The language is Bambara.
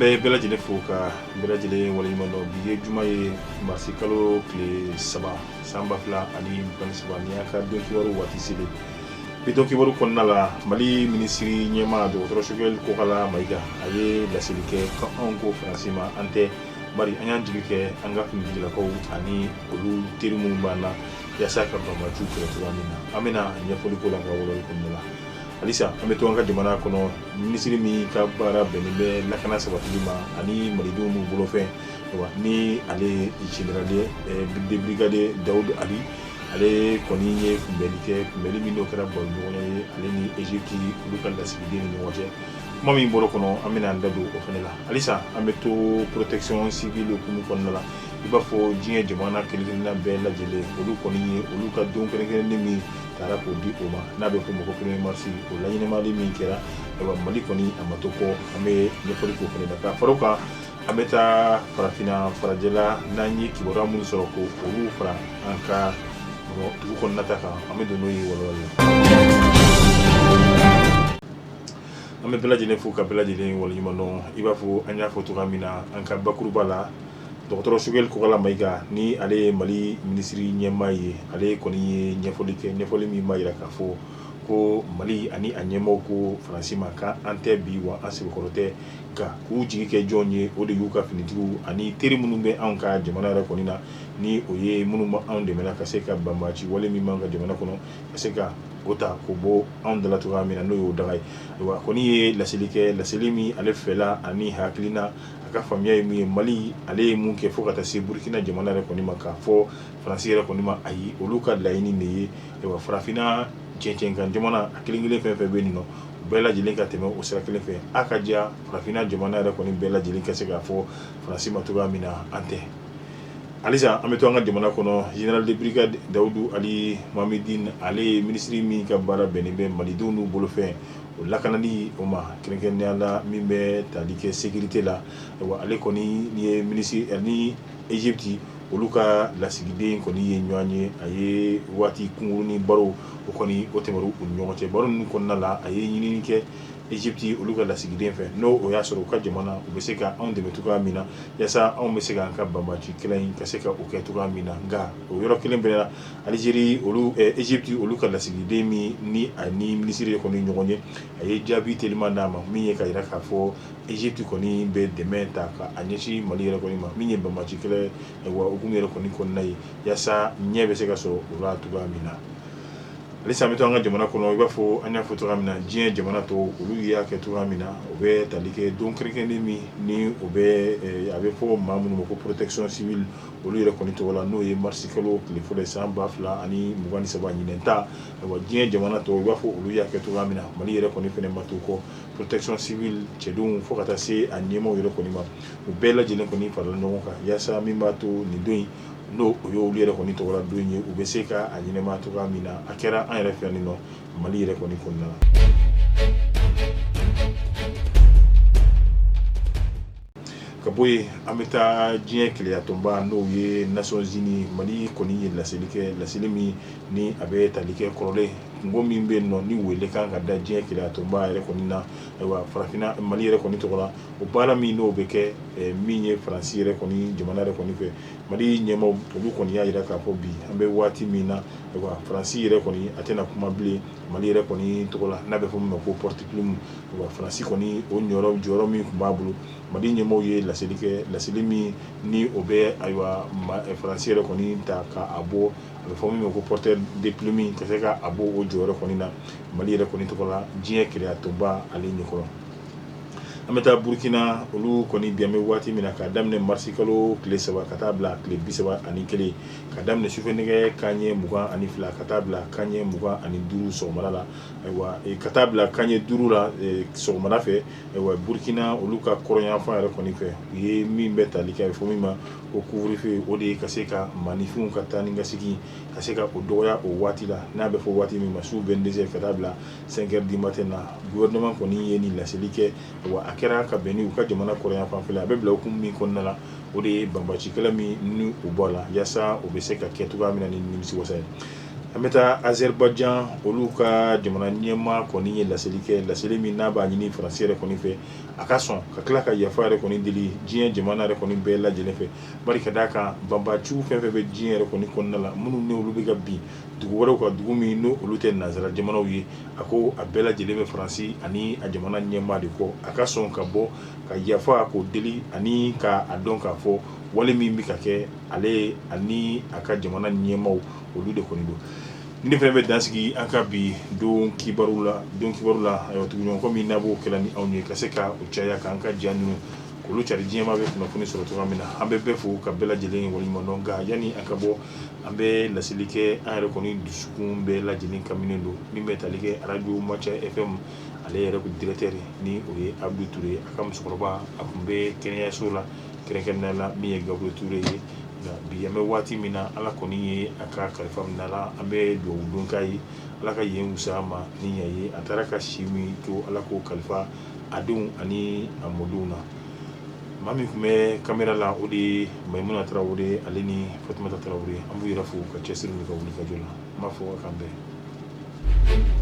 Bɛ bɛɛ lajɛlen fo ka bɛɛ lajɛlen waleɲuman dɔn. Bi ye juma ye, marisi kalo tile 3, san 2023. Ni y'a ka don kibaru waati selen, bi don kibaru kɔnɔna la, Mali minisiri ɲɛmaa dɔgɔtɔrɔ Choguel Kokalla Maïga, a ye laseli kɛ ko anw ko Faransi ma an tɛ, bari an y'an jigi kɛ an ka finitigilakaw ani olu teri minnu b'an na yaasa ka banbaanciw kɛlɛ cogoya min na. An bɛna ɲɛfɔli k'o la ka walawalali kɔnɔna la. Halisa an bɛ to an ka jamana kɔnɔ, minisiri min ka baara bɛnnen bɛ lakana sabatili ma ani malidenw n'u bolofɛn, ni ale ye général de brigade Daoud Ali, ale kɔni ye kunbɛnli kɛ, kunbɛnli min n'o kɛra baroɲɔgɔnya ye ale ni Egypte olu ka lasigiden ni ɲɔgɔn cɛ. Kuma min bɔra kɔnɔ, an bɛna an da don o fana la. Halisa an bɛ to protection civile hukumu kɔnɔna la. I b'a fɔ diɲɛ jamana kelen-kelenna bɛɛ lajɛlen, olu kɔni ye olu ka don kɛrɛnkɛrɛnnen min taara k'o di o ma, n'a bɛ f'o ma ko premier mars, o laɲɛnamali min kɛra, ayiwa, Mali kɔni a ma to kɔ. An bɛ ɲɛfɔli k'o fana la. Ka fara o kan, an bɛ taa farafinna farajɛla, n'an ye kibaruya minnu sɔrɔ ko olu fara an ka dugu kɔnɔna ta kan, an bɛ don n'o ye walawalali la. An bɛ bɛɛ lajɛlen fo ka bɛɛ lajɛlen waleɲuman dɔn. I b'a fɔ an y'a fɔ cogoya min na an ka bakuruba la, dɔgɔtɔrɔ Choguel Kokalla Maïga, ni ale ye Mali minisiri ɲɛmaa ye, ale kɔni ye ɲɛfɔli kɛ, ɲɛfɔli min b'a jira k'a fɔ ko Mali ani a ɲɛmaaw ko Faransi ma k'an tɛ bi, wa an sɛbɛkɔrɔ tɛ, nka k'u jigi kɛ jɔn ye? O de y'u ka finitigiw ani teri minnu bɛ anw ka jamana yɛrɛ kɔni na, ni o ye minnu bɛ anw dɛmɛ ka se ka banbaanci wale min b'an ka jamana kɔnɔ, ka se ka o ta k'o bɔ anw dala cogoya min na, n'o y'o daga ye. Ayiwa, kɔni ye laseli kɛ, laseli min ale fɛla ani hakilina, a ka faamuya ye mun ye Mali ale ye mun kɛ fo ka taa se Burukina jamana yɛrɛ kɔni ma, k'a fɔ Faransi yɛrɛ kɔni ma ayi, olu ka laɲini de ye, ayiwa, farafinna cɛncɛnkan jamana a kelen kelen fɛn fɛn bɛ nin nɔ, u bɛɛ lajɛlen ka tɛmɛ o sira kelen fɛ. A ka diya farafinna jamana yɛrɛ kɔni bɛɛ lajɛlen ka se k'a fɔ Faransi ma cogoya min na an tɛ. Halisa an bɛ to an ka jamana kɔnɔ, général de brigade Daoud Ali Mohamedine, ale ye minisiri min ka baara bɛnnen bɛ malidenw n'u bolofɛn o lakanali o ma, kɛrɛnkɛrɛnnenya la min bɛ tali kɛ sécurité la. Ayiwa, ale kɔni ye minisiri ni Egypte olu ka lasigiden kɔni ye ɲɔgɔn ye. A ye waati kunkurunnin baro, o kɔni o tɛmɛna u ni ɲɔgɔn cɛ. Baro ninnu kɔnɔna la, a ye ɲinini kɛ Egypte olu ka lasigiden fɛ, n'o o y'a sɔrɔ u ka jamana u bɛ se ka anw dɛmɛ cogoya min na, yaasa anw bɛ se k'an ka banbaanci kɛlɛ in ka se ka o kɛ cogoya min na. Nka o yɔrɔ kelen bɛɛ la, Algérie olu, Egypte olu ka lasigiden min ni a ni minisiri kɔni ɲɔgɔn ye, a ye jaabi teliman d'a ma min ye ka jira k'a fɔ Egypte kɔni bɛ dɛmɛ ta ka a ɲɛsin Mali yɛrɛ kɔni ma, min ye banbaanci kɛlɛ wa hukumu yɛrɛ kɔni kɔnɔna ye, yaasa ɲɛ bɛ se ka sɔrɔ o la cogoya min na. Halisa an bɛ to an ka jamana kɔnɔ. I b'a fɔ an y'a fɔ cogoya min na, diɲɛ jamana tɔw olu y'a kɛ cogoya min na, o bɛ tali kɛ don kɛrɛnkɛrɛnnen min ni o bɛ a bɛ fɔ maa minnu ma ko protection civile olu yɛrɛ kɔni tɔgɔ la, n'o ye marisi kalo tile fɔlɔ ye san 2023, ɲinɛn ta. Ayiwa, diɲɛ jamana tɔw, i b'a fɔ olu y'a kɛ cogoya min na, Mali yɛrɛ kɔni fana ma to kɔ. Protection civile cɛdenw fo ka taa se a ɲɛmaaw yɛrɛ kɔni ma, u bɛɛ lajɛlen kɔni farala ɲɔgɔn kan yaasa min b'a to nin don in, n'o o ye olu yɛrɛ kɔni tɔgɔla don ye, u bɛ se ka a ɲɛnamaya cogoya min na. A kɛra an yɛrɛ fɛ yan nɔ, Mali yɛrɛ kɔni kɔnɔna na. Ka bɔ yen, an bɛ taa diɲɛ kelenyatɔnba, n'o ye Nations Unies. Mali kɔni ye laseli kɛ, laseli min ni a bɛ tali kɛ kɔrɔlen kunko min bɛ yen nɔ, ni wele kan ka da diɲɛ kelenyatɔnba yɛrɛ kɔni na. Ayiwa, farafinna Mali yɛrɛ kɔni tɔgɔ la, o baara min n'o bɛ kɛ min ye Faransi yɛrɛ kɔni jamana yɛrɛ kɔni fɛ, Mali ɲɛmaaw olu kɔni y'a jira k'a fɔ bi an bɛ waati min na, ayiwa, Faransi yɛrɛ kɔni a tɛna kuma bilen Mali yɛrɛ kɔni tɔgɔ la, n'a bɛ fɔ min ma ko porte-plume. Ayiwa, Faransi kɔni o jɔyɔrɔ min tun b'a bolo, Mali ɲɛmaaw ye laseli kɛ, laseli min ni o bɛ, ayiwa, Faransi yɛrɛ kɔni ta k'a bɔ, a bɛ fɔ min ma ko porteur de plume, ka se k'a bɔ o jɔyɔrɔ kɔni na Mali yɛrɛ kɔni tɔgɔ la diɲɛ kelenyatɔnba ale ɲɛkɔrɔ. An bɛ taa Burukina. Olu kɔni bi an bɛ waati min na, k'a daminɛ marisi kalo tile 3 ka taa bila tile 31, ka daminɛ sufɛ nɛgɛ kanɲɛ 22 ka taa bila kanɲɛ 25 sɔgɔmada la, ayiwa, ka taa bila kanɲɛ 5 la sɔgɔmada fɛ, ayiwa, Burukina olu ka kɔrɔnyanfan yɛrɛ kɔni fɛ, u ye min bɛ tali kɛ, a bɛ fɔ min ma ko couvre-feu, o de ye ka se ka maaninfinw ka taa ni ka segin ka se ka o dɔgɔya o waati la, n'a bɛ fɔ waati min ma su 22 heures ka taa bila 5 heures du matin na. Gouvernement kɔni ye nin laseli kɛ wa a kɛra ka bɛn ni u ka jamana kɔrɔnyanfan fɛ. A bɛ bila hukumu min kɔnɔna la, o de ye banbaanci kɛlɛ min ni u bɔ a la, yaasa o bɛ se ka kɛ cogoya min na ni nimisiwasa ye. An bɛ taa Azerbaïdjan, olu ka jamana ɲɛmaa kɔni ye laseli kɛ, laseli min n'a b'a ɲini Faransi yɛrɛ kɔni fɛ, a ka sɔn ka tila ka yafa yɛrɛ kɔni deli diɲɛ jamana yɛrɛ kɔni bɛɛ lajɛlen fɛ, bari ka d'a kan banbaciw fɛn fɛn bɛ diɲɛ yɛrɛ kɔni kɔnɔna la, minnu ni olu bɛ ka bin dugu wɛrɛw kan, dugu min n'o olu tɛ nansara jamanaw ye, a ko a bɛɛ lajɛlen bɛ Faransi ani a jamana ɲɛmaa de kɔ. A ka sɔn ka bɔ ka yafa k'o deli ani ka a dɔn k'a fɔ wale min bɛ ka kɛ, ale ani a ka jamana ɲɛmaaw, olu de kɔni don. Nin fana bɛ dansigi an ka bi don kibaru la. Don kibaru la, ayiwa, tuguɲɔgɔn min n'a b'o kɛla ni anw ye ka se ka o caya, k'an ka ja ninnu k'olu cari, diɲɛmaa bɛ kunnafoni sɔrɔ cogoya min na. An bɛ bɛɛ fo ka bɛɛ lajɛlen waleɲuman dɔn. Nka yanni an ka bɔ, an bɛ laseli kɛ, an yɛrɛ kɔni dusukun bɛɛ lajɛlen kaminen don min bɛ tali kɛ arajo Maca FM, ale yɛrɛ directeur ni o ye Abdou Touré, a ka musokɔrɔba, a tun bɛ kɛnɛyaso la, kɛrɛnkɛrɛnnenya la min ye Gabriel Touré ye. Nka bi an bɛ waati min na, Ala kɔni ye a ka kalifa minɛ a la. An bɛ dugawu don k'a ye, Ala ka yen wusaya a ma ni ɲɛ ye. A taara ka si min to, Ala k'o kalifa a denw ani a mɔdenw na. Maa min tun bɛ kamera la, o de ye Mayimuna Tarawele, ale ni Fatumata Tarawele. An b'u yɛrɛ fo ka cɛsiri n'u ka wulikajɔ la. An b'a fɔ k'an bɛn.